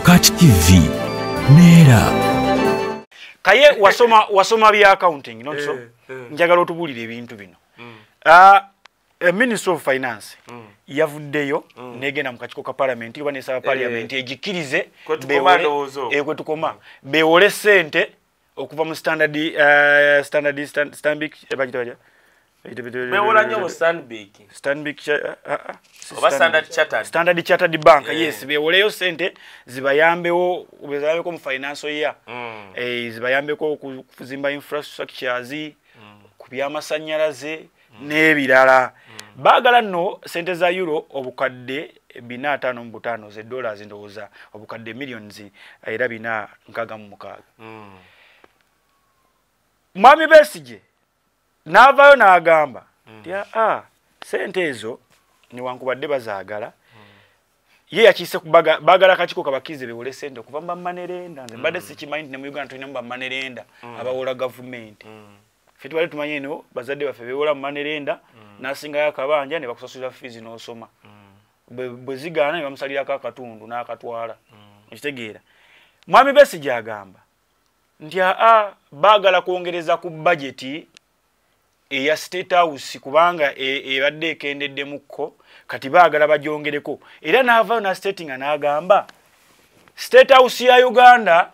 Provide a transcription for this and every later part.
Kat TV neera. Kaye wasoma bya accounting, not so? Njagala otubulire ebintu bino. Minister of Finance yavuddeyo negenda mu kakiiko ka parliament oba nesaba parliament egikkirize kwetukoma bewole ssente okuva mu Standard Stanbic bagita bewola nnyo mu Stanbic oba Standard Chartered, Standard Chartered Bank. Yes, bewoleyo ssente zibayambewo zibayambeko mu financial year, zibayambeko okuzimba infrastructures ku by'amasannyalaze n'ebirala. Baagala nno sente za euro obukadde 455 ze dollars, ndowooza obukadde millions era 466. Mwami Besigye n'avaayo n'agamba nti sente ezo newankubadde bazaagala, ye yakiise baagala akakiiko kabakkirize bewole sente okuva mu bamanerenda. Nze mbadde sikimanyi nti ne mu Uganda tulinamu bamanerenda abawola gavumenti. Ffe tubadde tumanye eno bazadde baffe beewola mu manerenda, n'asingayo akabanja ne bakusasulira fees n'osoma. Bwe zigaana ne bamusalirako akatundu n'akatwala. Okitegeera? Mwami Besigye agamba nti baagala kwongereza ku bajeti eya State House kubanga ebadde ekendeddemukko, kati baagala bagyongereko. Era n'avaayo na statinga n'agamba State House ya Uganda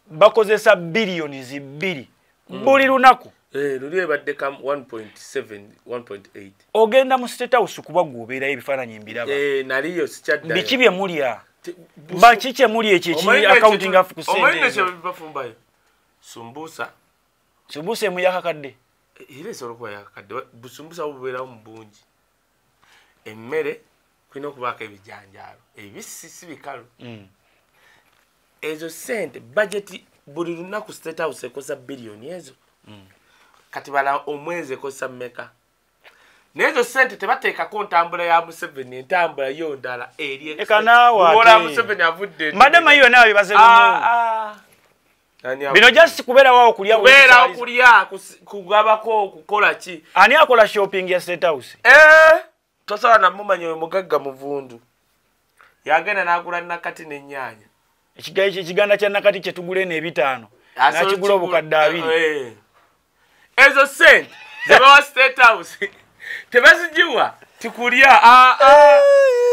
bakozesa biliyoni 2 buli lunaku. Luli ebadde kam 1.7 1.8. Ogenda mu State House kuba gwobeerayo ebifaananyi mbiraba. Naliyo sikyaddayo. Biki bye mulya? Baki kye mulya ekyo ekiri accounting ku ssente? Omanyi kye bafumbayo? Sumbusa. Sumbusa emu yakakadde. Era esobola okuba yakakadde. Busumbusa bubeerawo mu bungi. Emmere kulina okubaako ebijanjaalo. Ebisi si bikalu. Ezo ssente budget buli lunaku State House ekoza biliyoni ezo. Kati bala omwezi ekoza mmeka? N'ezo ssente tebateekako ntambula ya Museveni, entambula yo ndala eri Eka naawe ate. Museveni avudde. Madama hiyo nawe bibaze lumu. Bino just kubeerawo okulya. Kubeerawo kulya, kugabako, okukola ki? Ani akola shopping ya State House? Tosobola namumanya oyo mugagga muvundu. Yagenda n'agula nakati n'ennyaanya. Ekiganda kya nakati kye tugula eno 5. N'akigula obukadde 2. Ezo ssente zebawa State House tebazigiwa tikulya.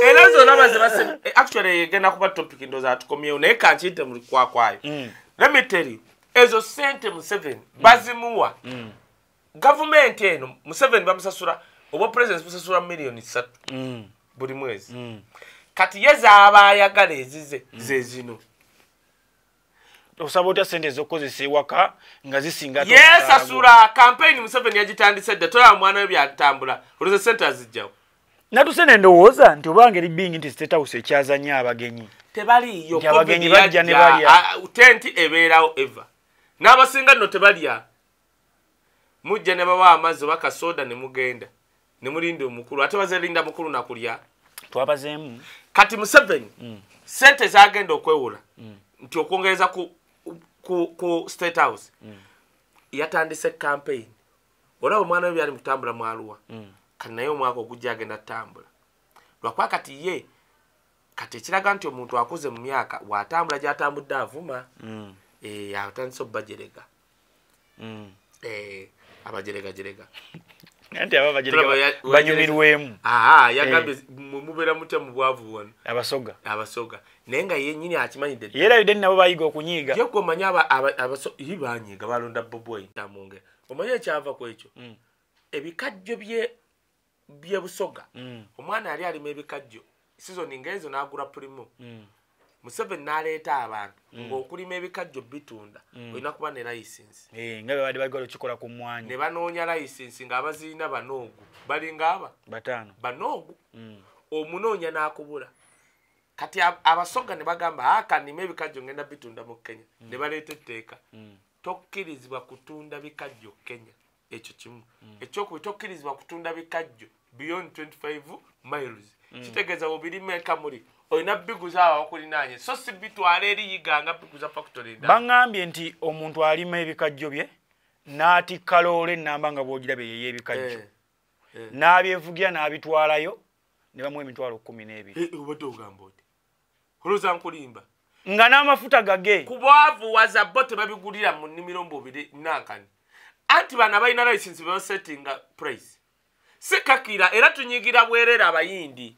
Era zonna bazibase. Actually egenda kuba topic ndowooza atukomyewo naye kankiyite mu kwakwayo. Let me tell you, ezo ssente Museveni bazimuwa. Gavumenti eno Museveni bamusasula obwa president busasula miliyoni 3 buli mwezi. Kati ye zaaba ayagala ezize ze zino. Osaba otya ssente ez'okukozesa ewaka nga zisinga? Yeesasula campaign Museveni yagitandise dda, tolaba mwana we byatambula olwo ssente azijjawo. Natuse ne ndowooza nti obanga eri bingi nti State House ekyaza nnyo abagenyi. Tebaliiyo. Nti abagenyi bajja ne balya. Tenti ebeerawo eva. N'abasinga nno tebalya. Mujja ne bawa amazzi oba kasoda ne mugenda. Ne mulinda omukulu. Ate bazelinda mukulu nakulya. Twabazeemu. Kati Museveni ssente z'agenda okwewola nti okwongereza ku State House yatandise campaign. Olaba omwana we byali mu kutambula mu Arua. Kati naye omwaka ogujja agenda ttambula. Lwakuba kati ye kati ekiraga nti omuntu akuze mu myaka bw'atambula gy'atambudde avuma. Atandise obbajerega. Abajeregajerega. Anti aba bajerega banyumirwemu. Yagambye mubeera mutya mu bwavu wano. Abasoga. Abasoga. Naye nga yennyini akimanyidde. Era yudde nabo bayiga okunyiiga. Ye gwe omanyi banyiiga balonda Bobi Wine Tamunge. Omanyi ekyava ku ekyo? Ebikajjo bye Busoga. Omwana yali alima ebikajjo. Season ng'ezo n'agula Primo. Museveni n'aleeta abantu ng'okulima ebikajjo bitunda olina kuba ne license. Nga bwe badde bagala okukikola ku mmwanyi. Ne banoonya license ng'abazirina banoogu. Balinga aba? 5. Banoogu. Omunoonya n'akubula. Kati Abasoga ne bagamba kanime ebikajjo ngenda bitunda mu Kenya. Ne baleeta etteeka. Tokkirizibwa kutunda bikajjo Kenya. Ekyo kimu. Ekyokubiri tokkirizibwa kutunda bikajjo beyond 25 miles. Kitegeeza bw'obirima e Kamuli olina biguza abo abakulinaanye so si bitwala eri Iganga biguza factory endala. Baŋŋambye nti omuntu alima ebikajjo bye n'atikka loole ennamba nga bw'ogiraba eyo ey'ebikajjo. N'abyevugira n'abitwalayo ne bamuwa emitwalo 12. Obadde ogamba oti? Olowooza nkulimba? Nga n'amafuta gage. Kubwavu waza bo tebabigulira mu nnimiro mbubiri nankani. Anti bano abalina license bebasettinga price. Si Kakira era tunyigira bwerera abayindi.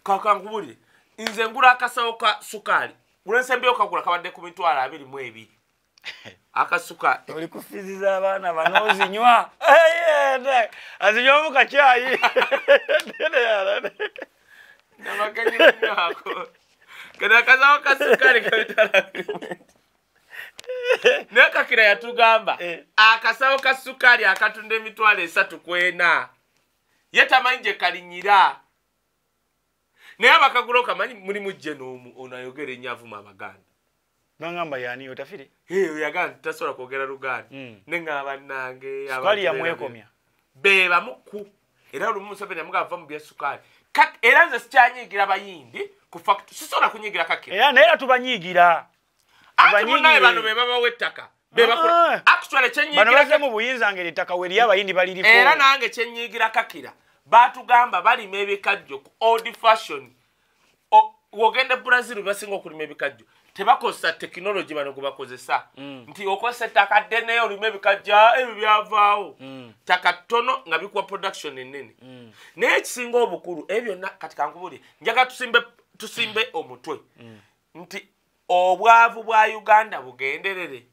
Kankubulire. Nze ngula akasawo ka sukaali. Ulensembyeyo kagula kabadde ku 22,000. Akasuka. Oli kufiziza abaana bano ozinywa. Azinywamu kacyayi. Namakanyi nako. Kana akasawo ka sukaali ka 22,000. Naye Kakira yatugamba akasawo ka sukaali akatunda 340,000. Ye tamanyi gye kalinyira. Naye abakagula okamanyi mulimu jje n'omu ono ayogera ennyo avuma Abaganda. Nangamba yani otafire? Yagamba tasobola kwogera Luganda. Ne ngamba bannange sukaali yamwekomya. Be bamuku. Era olumu Museveni yamugamba va mu bya sukaali. Era nze sikyanyiigira Bayindi ku factory. Sisobola kunyiigira Kakira. Era naye era tubanyiigira. Ate munnaye bano be babawa ettaka. Be bakola. Actually kyenyiigira bano bazze mu buyinza ngeri ettaka we liri Abayindi baliriko. Era nange kyenyiigira Kakira. Batugamba balima ebikajjo ku old fashion. Wogenda Brazil basinga okulima ebikajjo. Tebakozesa technology bano gwe bakozesa. Nti okozesa ettaka ddene olima ebikajjo ebyo byavaawo. Ttaka ttono nga bikuwa production ennene. Naye ekisinga obukulu ebyo byonna kati kankubuulire njagala tusimbe omutwe. Nti obwavu bwa Uganda bugenderere.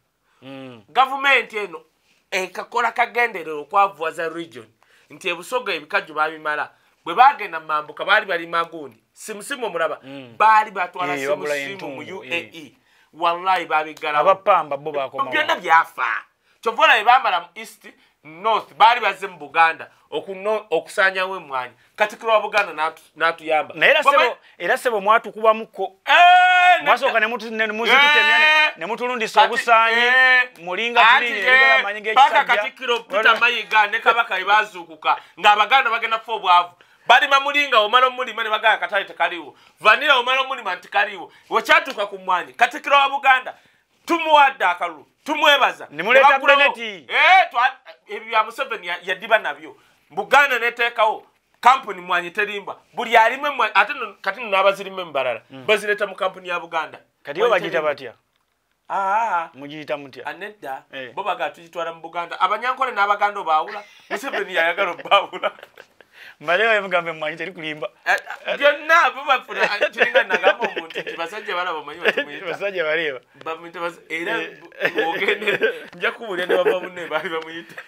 Gavumenti eno ekakola kagenderere okwavuwaza region. Nti ebusoga ebikajjo babimala. Bwe bagenda mambuka baali balima gundi. Simusimu omulaba. Baali batwala simusimu mu UAE. Wallahi babiggalawo. Abapamba bo bakomawo. Byonna byafa. Kyova olaba bamala mu East, North, baali bazze mu Buganda okusaanyawo emmwanyi. Katikkiro wa Buganda n'atuyamba. Naye era ssebo mwatukubamuko. Mwasooka ne muzitutemya ne mutulundisa obusaanyi. Mulinga tulini ebigala amaanyi g'ekisajja. Paka Katikkiro Peter Mayiga ne Kabaka bwe baazuukuka ng'Abaganda bagenda kufa obwavu. Balima mulinga omala omulima ne bagamba akatale tekaliiwo. Vanilla omala omulima nti kaliiwo. Wekyatuuka ku mmwanyi, Katikkiro wa Buganda tumuwadde akalulu, tumwebaza. Ne muleeta Beneti. Ebyo bya Museveni yadiba nabyo. Buganda neteekawo kampuni mmwanyi terimba. Buli alima emmwanyi ate kati nno n'abazirima embalala bazireeta mu kampuni ya Buganda. Kati bo bagiyita batya? Mugiyita mutya? Anedda bo bagala tugitwala mu Buganda. Abanyankole n'Abaganda obaawula. Museveni yayagala obbaawula. Mbalewo mugambe mmwanyi teri kulimba. Byonna bo bafuna kiringa nagamba omuntu nti basajja balaba omanyi batumuyita. Basajja baleeba. Bamuyita era ogende nja kubuulira ne bava munne baali bamuyita.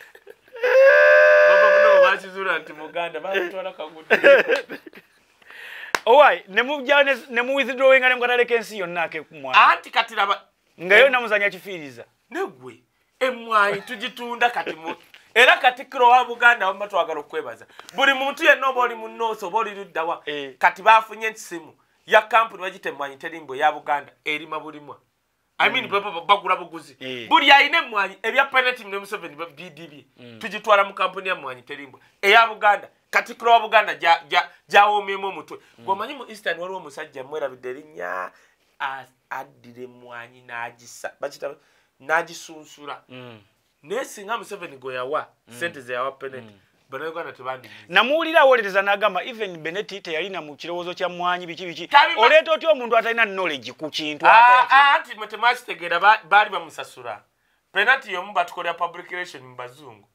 Bava munne bakizuula nti Muganda bamutwala Kagudde. Owai ne mujja ne mu withdrawing ne mukataleka ensi yonna ak'emmwanyi. Anti kati laba nga yo namuzanya kifiiriza. Negwe emmwanyi tugitunda kati mu era Katikkiro wa Buganda wamma twagala okwebaza. Buli muntu yenna oba oli mu North oba oli ludda wa kati bafunye ensimu ya kampuni bagiyita Emmwanyi Terimbo ya Buganda erima bulimwa. I mean bagula buguzi. Buli alina emmwanyi ebya Peneti ne Museveni BDB tugitwala mu kampuni ya Emmwanyi Terimbo eya Buganda. Katikkiro wa Buganda gyawomyemu omutwe. Gw'omanyi mu Eastern waliwo omusajja mwerabidde erinnya addira emmwanyi n'agisa bakiyita n'agisunsula. Naye singa Museveni gwe yawa ssente ze yawa Peneti Bannayuganda tebandiyize. Namuwulira awolereza n'agamba even Beneti teyalina mu kirowoozo kya mmwanyi biki biki. Oleeta otya omuntu atalina knowledge ku kintu ate? Anti mwe temwakitegeera baali bamusasula. Penati y'omu batukolera public relation mu bazungu.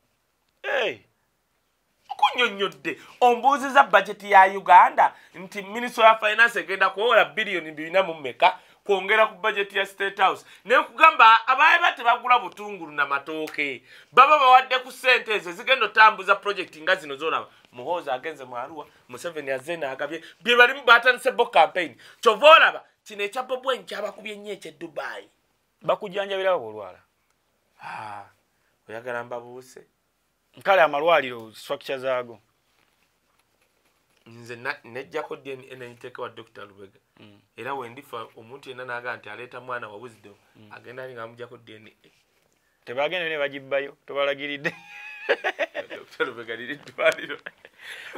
Nkunnyonnyodde ombuuzizza bajeti ya Uganda nti Ministry ya Finance egenda kuwola biliyoni 400 kwongera ku bajeti ya State House. Naye nkugamba abaaba tebagula butungulu na matooke. Baba bawadde ku ssente ezo zigenda otambuza project nga zino z'olaba. Muhoozi agenze mu Arua, Museveni azze n'agabye. Bye balimu batandise bo campaign. Kyova olaba kino ekya Bobi Wine kyabakubye nnyo eky'e Dubai. Bakujjanjabira bw'olwala. Oyagala mbabuuse. Nkale amalwaliro structure zaago. Nze nejjako DNA nengiteeka wa Dr. Lubega. Era we ndifa omuntu yenna n'agamba nti aleeta mwana wa Wisdom agenda ali ng'amugyako DNA. Tebagenda ne bagibbayo tobalagiridde. Dr. Lubega liri ddwaliro.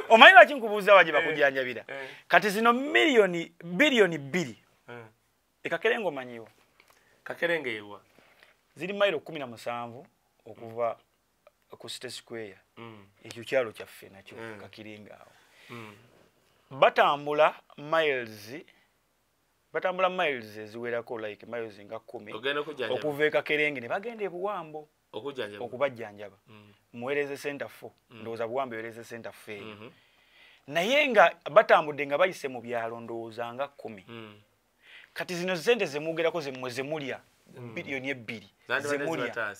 Omanyi lwaki nkubuuza wa gye bakujjanjabira? Kati zino biliyoni 2. Ekakerenge omanyiwo? Kakerenge yewa? Ziri mayiro 17 okuva ku City Square. Ekyo kyalo kyaffe nakyo Kakiringa awo. Batambula miles Batambula miles eziwerako, like miles nga 10 okuva e Kakerenge ne bagenda e Buwambo okubajjanjaba. Muweereze center 4, ndowooza Buwambo eweereze center 4. Naye nga batambudde nga bayise mu byalo ndowooza nga 10. Kati zino sente zemwogerako zemmwe zemulya, biliyoni 2 zemulya,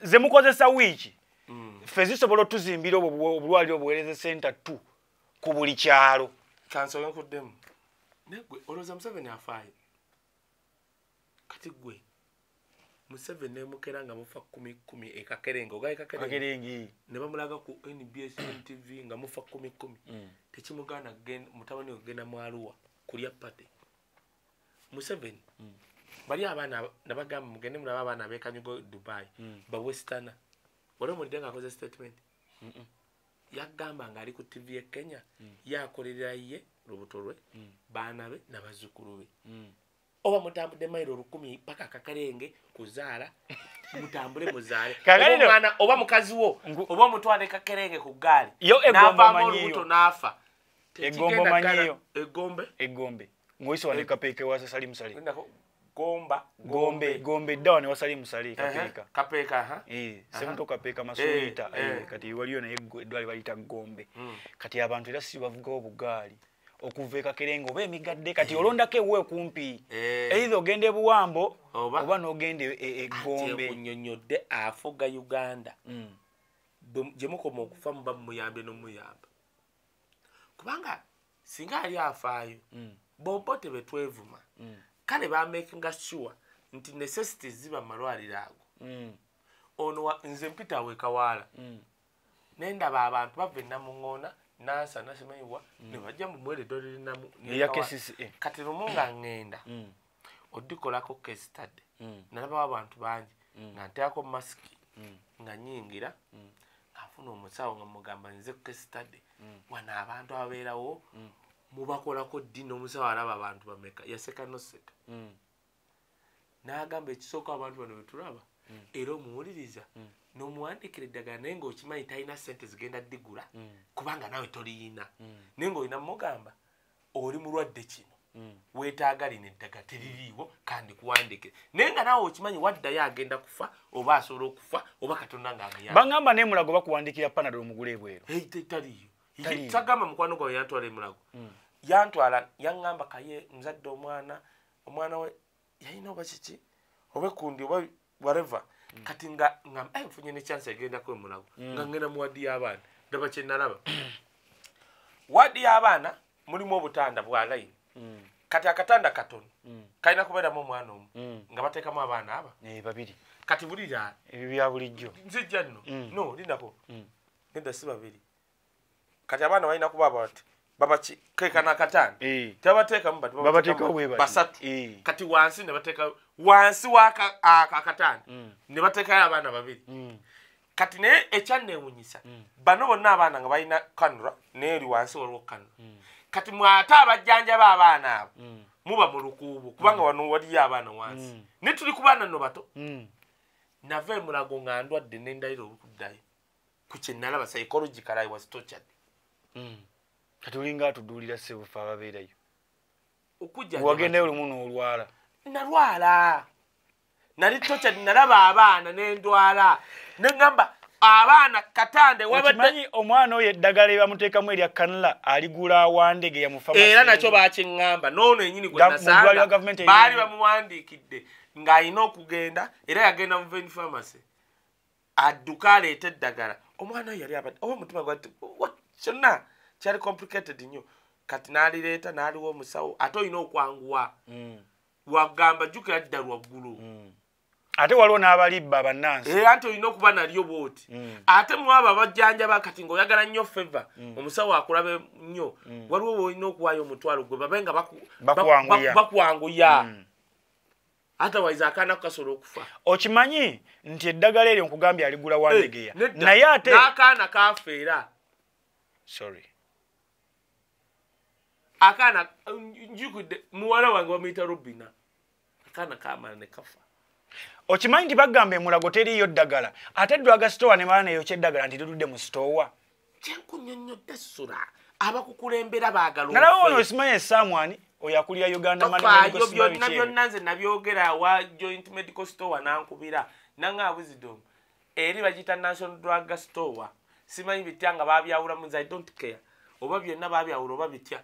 zemukozesa wiiki, ffe zisobola otuzimbira obwo obulwaliro obuweereze center 2 ku buli kyalo. Kansooke nkuddemu. Naye gwe olowooza Museveni afaayo? Kati gwe Museveni nemukera nga mufa 10-10 e Kakerenge, ogaye Kakerenge ne bamulaga ku NBS NTV nga mufa 10-10, tekimugaana mutabani we kugenda mu Arua kulya pate. Museveni bali abaana nabagamba mugende mulaba abaana ab'ekanyugo Dubai, bawestana. Wali omulidde ng'akoze statement? Yagamba ng'ali ku TV e Kenya, yakolerera ye lubuto lwe, baana be n'abazzukulu be. Oba mutambudde mayiro 1000 paka Kakerenge kuzaala, mutambule muzaale. Omwana oba mukazi wo oba omutwale Kakerenge ku ggaali, n'avaamu olubuto n'afa. Egombe omanyiyo? Egombe? Egombe. Ng'oyise wano e Kapeeka ewa Salim Saleh. Gomba, Gombe, Gombe dda wano ewa Salim Saleh, Kapeeka. Kapeeka, ha? Semuto Kapeeka Masuliita, kati waliyo naye eddwaliro baliyita Gombe. Kati abantu era si bavugawo obugaali okuva e Kakerenge oba emigadde, kati olondako ewuwe kumpi. Either ogenda e Buwambo oba n'ogenda e Gombe. Ate nkunnyonnyodde afuga Uganda. Gye mukoma okufa muba mumuyambye n'omuyamba. Kubanga singa ali afaayo, bombo tebetwevuma. Kale bamakinga sure nti necessities ziba mu malwaliro ago. Ono nze mpita awo e Kawaala. Ne ndaba abantu bava e Namuŋŋoona, Nansana simanyiwa, ne bajja mu mwere eddwaliro Eya KCCA. Kati lumu nga ŋŋenda odikolako case study, nalabawo abantu bangi nga nteekako masiki, nga nnyingira, nga nfuna omusawo nga mugamba nze case study, wano abantu ababeerawo mubakolako ddi n'omusawo alaba abantu bameka? Yaseka noseka. N'agamba ekisooka abantu bano betulaba, era omuwuliriza n'omuwandiikira eddagala naye ng'okimanyi talina ssente zigenda ddigula, kubanga naawe toliyina, naye ng'olina mugamba oli mulwadde kino, weetaaga lino eddagala teririiwo kandi kuwandiikire, naye nga naawe okimanyi waddayo agenda kufa oba asobola okufa oba Katonda ng'amuyamba. Bangamba ne Mulago bakuwandiikira Panadol omugule ebweru. Taliiyo. Sagamba mukwano gwawe yantwala e Mulago. Yantwala yaŋŋamba kaye nzadde omwana, omwana we yalina oba kiki oba ekkundi oba whatever. Kati nga nfunye ne chance egendako e Mulago, nga ngenda mu wadi y'abaana, ndaba kye nalaba. Wadi y'abaana mulimu obutanda bwa layini. Kati akatanda katono kalina kubeeramu omwana omu, nga bateekamu abaana aba babiri. Kati bulira ebyo bya bulijjo. Nzijja nno. No, lindako. Nedda si babiri. Kati abaana balina kuba bati babaki keekana akatanda. Tebabateekamu bati, babateekawo bwe bati. Basatu. Kati wansi ne bateeka wansi wa akatanda ne bateekayo abaana babiri. Kati naye ekyanneewuunyisa, bano bonna abaana nga balina kanula n'eri wansi waliwo kanula. Kati mwate abajjanjaba abaana abo muba mu lukuubo, kubanga wano waliyo abaana wansi. Ne tuli ku baana nno bato. Nava e Mulago nga ndwadde ne ndayira okuddayo. Ku kye nalaba psychological I was tortured. Kati olinga atuduulira ssebufu ababeerayo. Okujjanjaba. Wagendayo lumu n'olwala. Nalwala. Nali tortured, nalaba abaana ne ndwala. Ne ŋŋamba abaana katande wabadde Okimanyi omwana oyo eddagala lye bamuteekamu erya kanula aligula Wandege ya mu pharmacy. Era nakyo bakiŋŋamba n'ono yennyini gwe Mu ddwaliro nasanga gavumenti baali yennyini. bamuwandiikidde ng'alina okugenda, era yagenda mu Ven Pharmacy adduka aleete eddagala. Omwana oyo yali abadde oba omutima gwa kyonna kyali complicated nnyo. Kati n'alireeta n'aliwa omusawo, ate olina okwanguwa. Wagamba jjukira dda lwaggulu. Ate waliwo n'abalibba bannansi. Era nti olina okuba nalyo bw'oti. Ate mu abo abajjanjaba kati ng'oyagala nnyo favor, omusawo akulabe nnyo, waliwo w'olina okuwaayo omutwalo gwe babe nga Bakwanguya. bakwanguya. Otherwise akaana kasobola okufa. Okimanyi nti eddagala eryo nkugambye aligula Wandegeya. Nedda. Naye ate n'akaana kaafa era. Sorry. Akaana njukidde muwala wange bamuyita Robina. Akaana kaamala ne kafa. Okimanyi nti bagamba e Mulago teriiyo ddagala, ate drug store ne mala neyokya eddagala nti lirudde mu store. Kyenkunnyonnyodde ssula. Abakukulembera baagala. Nalaba ono osimanya Samwani oyo akulira Uganda Medical Store. Byonna byonna nze nabyogera wa Joint Medical Store nankubira nanga Wisdom. Eri bagiyita National Drug Store. Simanyi bitya nga babyawula nze I don't care. Oba byonna babyawula oba bitya.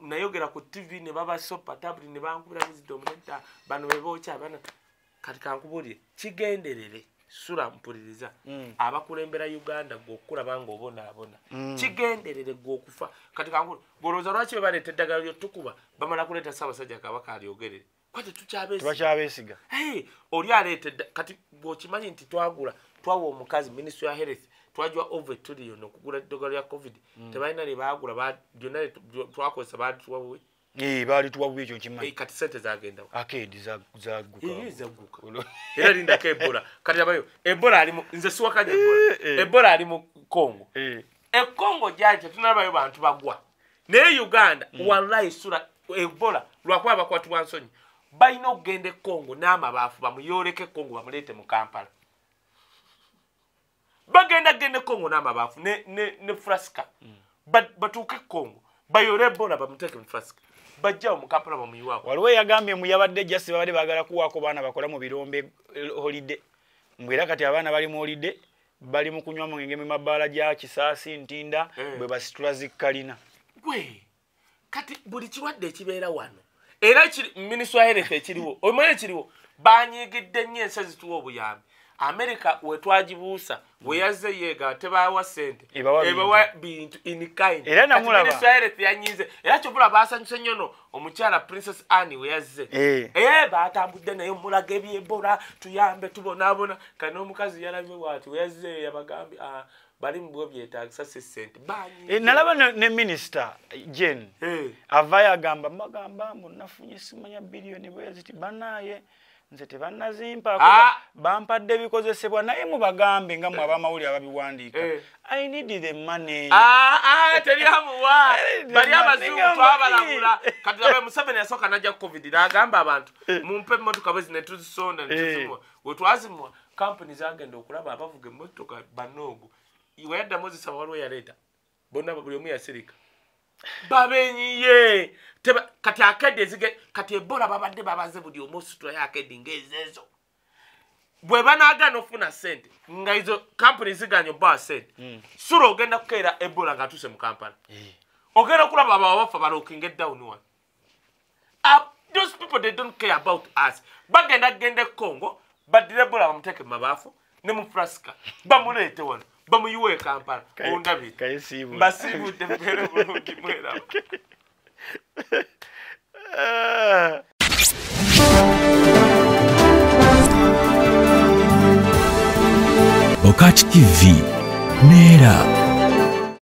Nayogera ku TV ne babasopa tabuli ne bankubira Wisdom nedda bano be bookya bano. Kati kankubuulire kigenderere sura mpuliriza abakulembera Uganda gwokulaba ng'obonaabona kigenderere gwokufa. Kati kankubuulire gw'olowooza lwaki be baleeta eddagala ly'otukuba bamala kuleeta Ssaabasajja Kabaka alyogerere kwate tukyabesiga. Hey, oli aleeta kati bw'okimanyi nti twagula twawa omukazi Ministry ya Health twajwa over trillion okugula eddagala lya COVID tebalina lye baagula byonna twakozesa baatuwa bubi. Baalituwa bubi ekyo nkimanyi. Kati sente zagendawo. Akeedi zagguka. Zagguka. Era lindako Ebola. Kati abayo Ebola ali mu nze siwakanya Ebola. Ebola ali mu Congo. E Congo gyali tetunabayo bantu bagwa. Naye Uganda wallahi sura Ebola lwakuba bakwatibwa nsonyi. Balina okugenda e Congo n'amabaafu bamuyooleke Congo bamuleete mu Kampala. Bagenda genda e Congo n'amabaafu ne Frasca. Batuuke e Congo. Bayole Ebola bamuteeke mu Frasca. Bajjawo mu Kampala bamuyiwaako. Waliwo eyagambye mu yabadde just babadde baagala kuwaako baana bakola mu birombe holiday. Mbu era kati abaana bali mu holiday bali mu kunywa mwenge mu mabaala gya Kisaasi Ntinda bwe basitula zikkalina. Gwe kati buli kirwadde ekibeera wano era Ministry ya Health ekiriwo omanyi ekiriwo banyiigidde nnyo ensi ezituwa obuyambi. America we twagibuusa we yazze yeega tebawa ssente ebawa bintu in kind. Era namulaba Ministry ya Health yanyiize era kyovula baasanyuse nnyo no omukyala Princess Anne we yazze batambudde naye mulaga eby'Ebola tuyambe tubonaabona. Kati n'omukazi yalabye bw'ati we yazze yabagambye bali mu bwo byetaagisa si ssente. Nalaba ne Minister Jane avaayo agamba mbagamba mbu nafunye simanya biliyoni bwe ziti bannaaye nze tebannazimpa bampadde ebikozesebwa naye mubagambe nga mmwe ab'amawulire ababiwandiika. I need the money. Teryamuwa bali abazungu twabalabula. Kati abe Museveni yasooka n'ajja COVID n'agamba abantu mumpe emmotoka bwe zino ne tuzisonda ne tuzimuwa. We twazimuwa kampuni zagenda okulaba abavuga emmotoka banoogo. We yaddamu ozisaba waliwo eyaleeta bonna buli omu yasirika babenyiye. Kati akedi ezige kati Ebola babadde babaze buli omu ositulayo akedi ng'ezeezo. Bwe banaagaana okufuna ssente nga ezo kampuni ziganye obbawa ssente sura ogenda kukeera Ebola ng'atuuse mu Kampala. Ogenda okulaba abawa bafa balookinga down one. Those people they don't care about us. Bagenda genda e Congo baddire Ebola bamuteeke mu mabaafu ne mu Frasca bamuleete wano bamuyiwe e Kampala. Ondabire mbasiibudde mbeere bulungi mweraba. Bokati TV Nera.